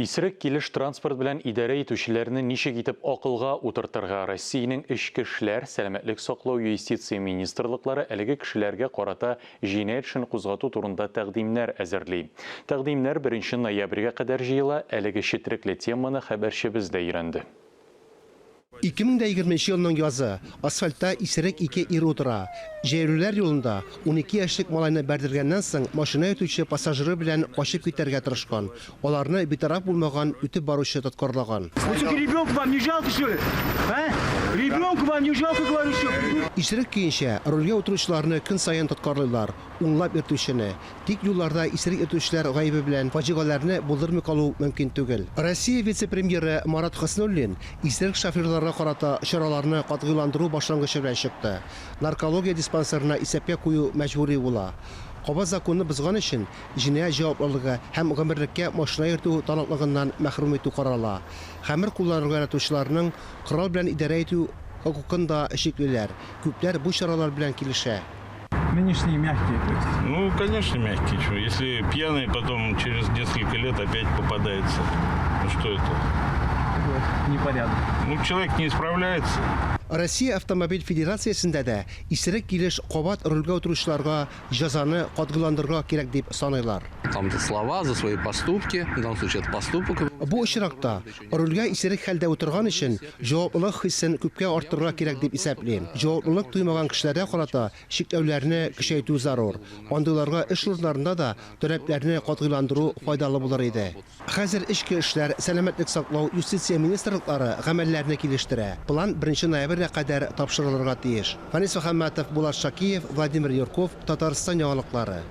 Исерек килеш транспорт белән идарә итүчеләрне ничек итеп акылга утыртырга? Россиянең Эчке эшләр, Сәламәтлек саклау, Юстиция министрлыклары әлеге кешеләргә карата җинаять эшен кузгату турында тәкъдимнәр әзерли. Тәкъдимнәр беренче ноябрьгә кадәр җыела, әлеге четерекле теманы хәбәрчебез дә өйрәнде. 2020 нче елның язы. Асфальтта исерек ике ир утыра. Җәяүлеләр юлында 12 яшьлек малайны бәрдергәннән соң, машина йөртүче пассажиры белән качып китәргә тырышкан. Аларны битараф булмаган үтеп баручы тоткарлаган. Исерек көенчә рульгә утыручыларны көн саен тоткарлыйлар, унлап йөртүчене. Тик юлларда исерек йөртүчеләр гаебе белән фаҗигаләрне булдырмый калу мөмкин түгел. Россия вице-премьеры Марат Хөснуллин исерек шоферларга карата чараларны катгыйландыру башлангычы белән чыкты. Наркология диспансерына исәпкә кую мәҗбүри була. Кабат законны бозган өчен җинаять җаваплылыгы һәм гомерлеккә машина йөртү таныклыгыннан мәхрүм итү карала. Хәмер кулланырга яратучыларның корал белән идарә итү хокукын да чиклиләр. Күпләр бу чаралар белән килешә. Нынешние мягкие, то есть. Ну, конечно, мягкие. Чё, если пьяный потом через несколько лет опять попадается. Ну, что это? Вот, непорядок. Ну, человек не исправляется. Россия Автомобиль Федерациясендә дә исерек килеш кабат рульгә утыручыларга җәзаны катгыйландырырга кирәк дип саныйлар. Там за слова, за свои поступки, в данном случае это поступок. Бу очракта Рульгә исерек хәлдә утырган өчен җаваплылык хисен күпкә арттырырга кирәк дип исәплим. Җаваплылык тоймаган кешеләргә карата чикләүләрне көчәйтү зарур. Андыйларга эш урыннарында да таләпләрне катгыйландыру файдалы булыр иде. Хәзер Эчке эшләр, Сәламәтлек саклау, Юстиция министрлыклары гамәлләрне килештерә. План беренче ноябрьгә кадәр тапшырылырга тиеш. Фәнис Мөхәммәтов, Булат Шакиев, Владимир Юрков, Татарстан яңалыклары.